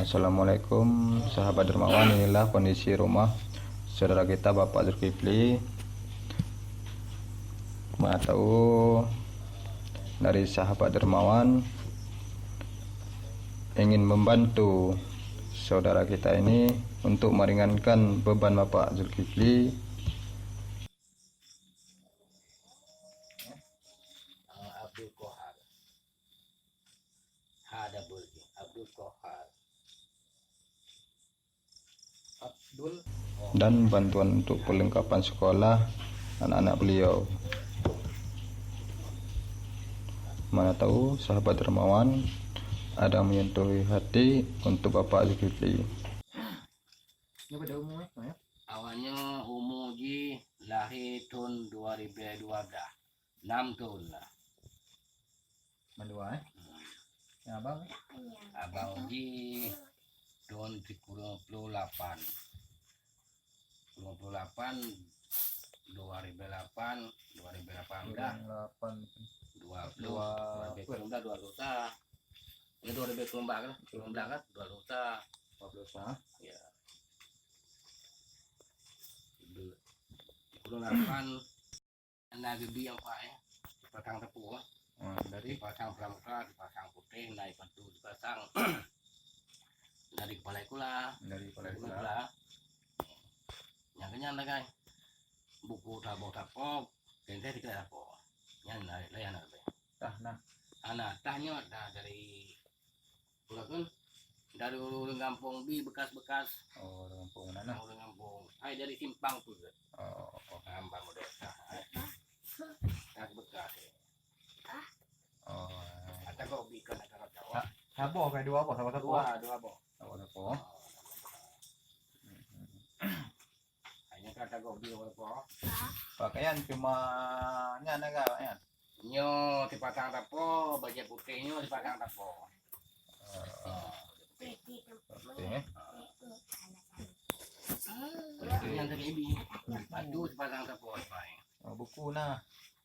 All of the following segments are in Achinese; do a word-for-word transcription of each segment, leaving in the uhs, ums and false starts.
Assalamualaikum, sahabat dermawan. Inilah kondisi rumah saudara kita, Bapak Zulkifli. Mana tahu dari sahabat dermawan ingin membantu saudara kita ini untuk meringankan beban Bapak Zulkifli. Abdul Qahar. Ha double J, Abdul Qahar. Abdul. Dan bantuan untuk perlengkapan sekolah anak-anak beliau. Mana tahu sahabat dermawan ada menyentuh hati untuk Bapak Zulkifli. Nyoe pada umur, eh? Awaknyoe umur jih lahé thon dua ribèe dua blah, nam thon lah. Mandua, eh? Hmm. Nyang abang? Abang jih thon sikureueng ploh lapan. Sikureueng ploh lapan, dua ribèe lapan, dua ribèe lapan blah. Lapan. Dua ploh, dua ribèe ploh blah, dua ploh sa. Ya, dua ribèe ploh blah kan? Ploh blah kan? Dua ploh sa. Dua ploh sa. Ya. Sikureueng lapan. Na geubi nyang paih, dipasang sapo, ah. Ah, dari? Dipasang pramuka, dipasang putéh, na ipatu dipasang. Dari kepala sikula. Dari kepala sikula. Nyang keunyan lagai. Buku saboh sapo, teuntèe sikula sapo. Nyan laén, laén na leubeh. Tah na. Ana tah nyoe na dari Uroe kan dari ureueng gampông bi bekas-bekas. Oh, ureueng gampông na, na. Ureueng gampông. Hai dari simpang tu ke? Oh, oh. Hamba model sah. Hai. Bekas-bekas. Oh. Ata kau bi kan ata kau. Saboh kai dua boh, saboh saboh. Dua, dua boh. Saboh saboh. Oh. Hanya kata kau bi apa? Pakaian cuma nyan agak nyan. Nyoe sipasang sapo, bajèe putéh nyoe sipasang sapo. Ah. Putéh, eh? Yang tadi bi. Batu sipasang sapo, sipasang. Oh, buku na.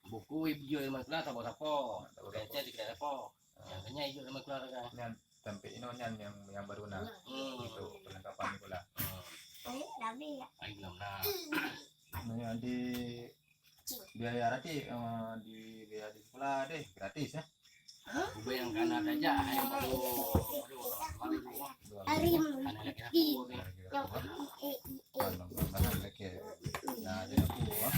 Buku ijo mak kelas sapo-sapo. Sapo-sapo. Kecek sikit sapo. Yang kenyai ijo mak kelas kan. Nyan sampai ino nyan yang, yang baru na. Hmm. Itu perlengkapan sikula. Hmm. Ai belum na. Nah, yang di biaya berarti, eh, di biaya di sekolah deh gratis ya? Ubé nyang kana tajak, hai baru, baru, baru. Arim. Kana lagi aku, ubé. Kana lagi. Nah, jadi aku, ah.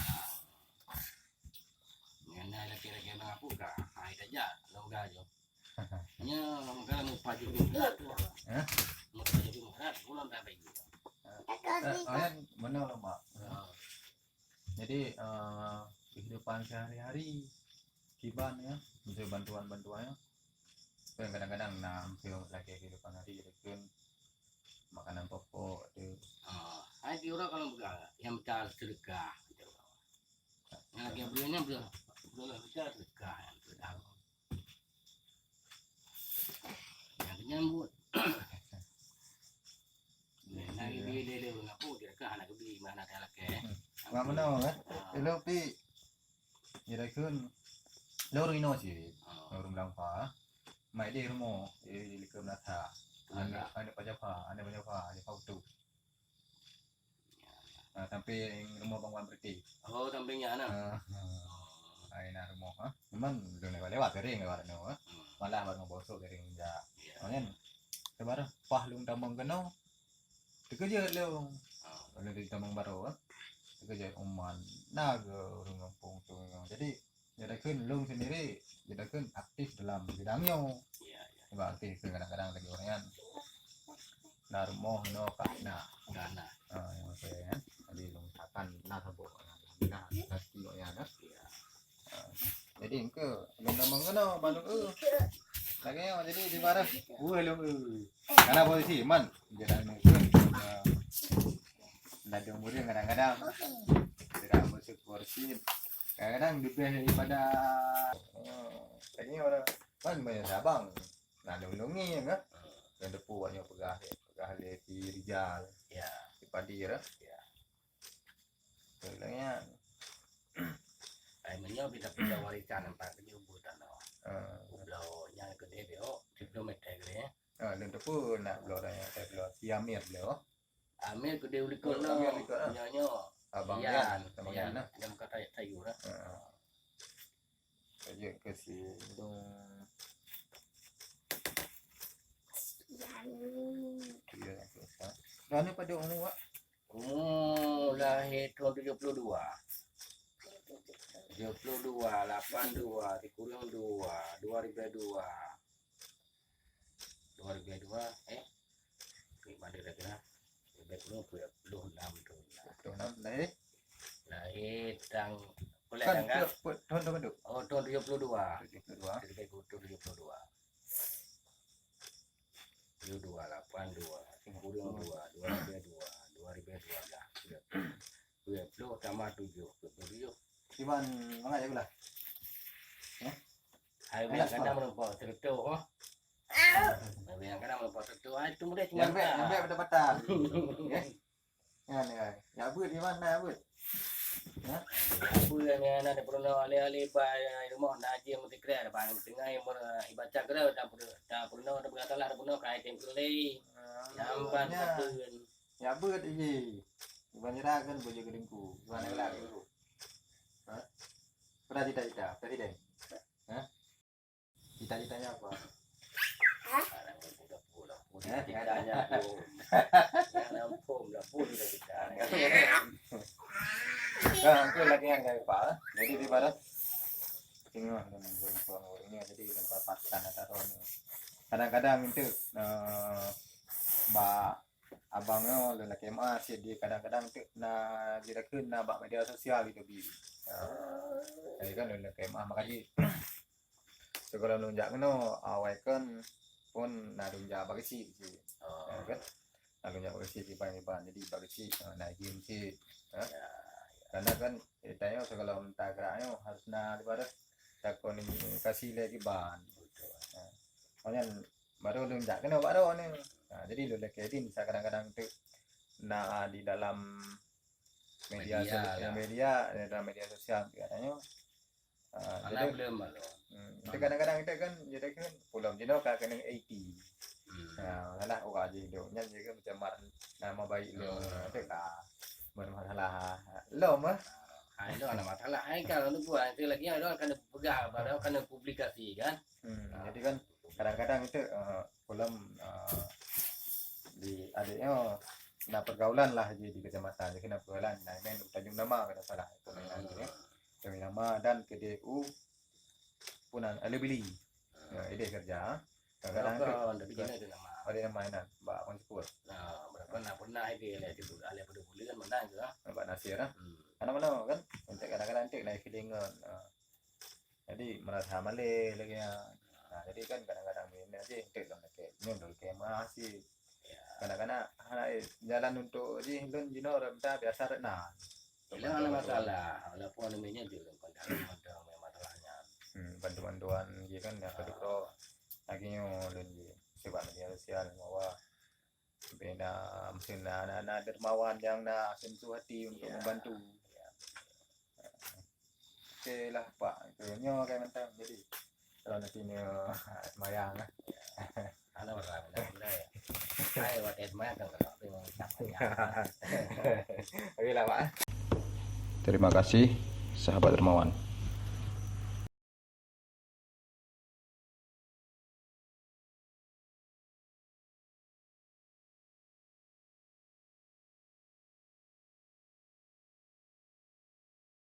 Kana lagi, lagi nang aku ka. Hai tajak, lo ga jo. Nya, maka mau paju berat tu. Hah? Mau paju berat, pulang tak baik juga. Eh, eh, mana lo, Mak? Ah. Jadi, eh, kehidupan sehari-hari kiban ya, untuk bantuan-bantuan ya. Kan kadang-kadang na untuk lagi kehidupan hari itu kan makanan pokok tu. Ah, hai di orang kalau bukan yang minta sedekah. Yang lagi belinya belum, belum minta sedekah, yang sedekah. Yang kenyambut. Nah, dia, dia, dia ngaku dia kan anak gede, mana anak lelaki. Mak meno kan? Ah. Hello pi. Ira kun. Lo ureueng ino cit. Ah. Ureueng Blang Pha. Mai di rumoh, di likot Meunasah. Aneuk, aneuk Pajafa, aneuk Pajafa, Pajafa utu. Ah, sampai rumoh Bang Wan Berti. Oh, sampai nyan nah. Ah, ah. Ai na rumoh, ah. Memang lôn lewat-lewat, sering lewat anu, ah. Hmm. Malah baru bosok sering jak. Ya. Makanya, sabar, pah lôn tamong keunoe, teukeujot lôn. Ah. Lôn tamong barô, ah. Teukeujot uman, na geu ureueng gampông tu. Jadi, Jadi kheun lôn sendiri, jadi kheun aktif dalam bidang nyoe. Iya, iya. Sebab aktif kheun kadang-kadang lagi orang nyan. Na rumoh nyoe ka na. Ka na. Ah, yang saya kan. Jadi lôn takan na saboh. Nah, hati orang nyan, kan. Iya. Ah, jadi engke lôn tamong keunoe, baru, eh. Lagèe nyoe, jadi di barat. Wah, lôn, eh. Karena posisi man, jadi mungkin, eh, ladôm ureueng kadang-kadang tidak bersyukur cit. Kadang-kadang lebih daripada, eh, tadi orang kan banyak sabang. Nah, lôn-lôn ni kan. Yang depu banyak peugah, peugah lé si Rijal. Ya. Si Padi dah. Ya. Tolongnya. Ai meunyoe kita punya warisan empat tujuh bulan tanoh. Ah. Ubloe nyang keudeh beok, siplôh meter keudeh. Ha, lôn teupeu nak bloe dah, eh, bloe si Amir bloe. Amir keudeh u likot. Oh, Amir nyoe. Likot, ah. Nyoe, nyoe. Abang Yan, Yan, sama Yan, Yan, ah. Nyang ka sayur, ah. Ha. Saja ke si dong. Iya, ke sa. Dah ni pada umur, Wak? Umur lahir tahun tujuh puluh dua. Tujuh puluh dua, lapan dua, dikureueng dua, dua ribu dua. Dua ribu dua, eh. Ni mana dah kena? Lebih kurang dua puluh enam tahun lah. Dua puluh enam lahir? Lahir tang-, bulan kan, tanggal? Tahun, tahun tu? Oh, tahun tujuh puluh dua. Tujuh puluh dua. Lebih kurang tujuh puluh dua. Tujuh dua, lapan dua, kureueng dua, dua ribu dua, dua ribu dua belas. Dua puluh tambah tujuh, dua puluh tujuh. Iban mangat ya gula. Eh? Hai, biar kadang menumpang tertutup, oh. Biar kadang menumpang tertutup. Ah, itu mudah cuma. Yang baik, yang baik patah-patah. Ya. Kan, ya. Ya, beuet di mana, beuet? Ya? Apa yang ada pernah alih-alih bai rumah najim mesti kira ada barang tengah yang ber-, ibaca kira tak per-, tak pernah ada berkatalah ada pernah kai tengkulai. Ah, nyampan ya. Kapun. Ya, beuet ji. Iban nyerah kan boleh ke dengku. Iban nak gelak dengku. Ha? Pernah cita-cita, presiden? Ha? Cita-citanya apa? Cita-citanya apa? Nah, itu lagi yang dari Pak. Jadi di barat tengok dan beruntung orangnya, jadi lempar patan atau kadang-kadang itu, eh, bak abang nyoe lôn lakée meu'ah cit di kadang-kadang teuk na jirakheun na bak media sosial gitu bi. Ha. Jadi kan lôn lakée meu'ah makajih. Sigohlom lôn jak keunoe, awai kon pun na lôn jak bak geuchik cit. Oh. Ya kan? Na lôn jak bak geuchik iban-iban. Jadi bak geuchik, eh, na game cit. Ha? Ya, ya. Karena kan, eh, tanyoe sigohlom tagarak nyoe harus na ibarat takomunikasi lé iban. Betul. Ha. Makanya baru lôn jak keunoe bak droeneuh. Ha, jadi lôn lakée din sa kadang-kadang teuk na di dalam media. Media so-, lah. Media, di dalam media sosial tu katanya. Ha, jadi belum malu. Hmm, jadi kadang-kadang kita kan, jadi kan pulang jinoe ka kena A T. Hmm. Ha, salah orang je hidup. Nyan je kan pencemar nama baik lu. Hmm. Ada ka bermasalah. Lom ah. Hai, itu ada masalah. Hai, kalau lu buat, itu lagi ada kena pegang, baru kena publikasi kan. Hmm, jadi kan kadang-kadang itu, eh, kolom, eh, di adiknya na pergaulan lah di, di kecamatan. Jadi kena pergaulan. Nah, main Tanjung Nama kalau salah. Itu main. Hmm. Tanjung Nama dan kedai u punan Alebili. Hmm. Ya, ideh kerja. Kadang-kadang berapa tu, tapi jina tu nama. Ada nama ni, Mbak Abang Syukur. Nah, berapa nak pernah ideh lah tu, alai pada bulan mana tu lah. Mbak Nasir lah. Hmm. Mana-mana kan? Untuk kadang-kadang tu naik feeling kan. Ah. Jadi merasa maleh lagi ya. Nah, jadi kan kadang-kadang ni aja untuk dalam dekat. Ni dalam dekat masih. Ya. Kadang-kadang hana, eh, jalan untuk ji lôn jinoe orang minta biasa dah na. Ilong hana masalah, walaupun anu minyak je lôn pandang, pandang masalahnya. Hmm, bantuan-bantuan ji kan ya, ah, kedua lagi nyoe lôn ji sebab media sosial bahwa bina mesin na, na, na dermawan yang na sentuh hati untuk, ya, membantu. Ya. Oke lah, Pak. Itu nyoe kayak mantap. Jadi kalau nanti nyoe semayang lah. Hana orang, hana orang, ya. Hai, wat es mayang kan kalau tu yang siapa ya. Oke lah, Pak. Terima kasih, sahabat dermawan.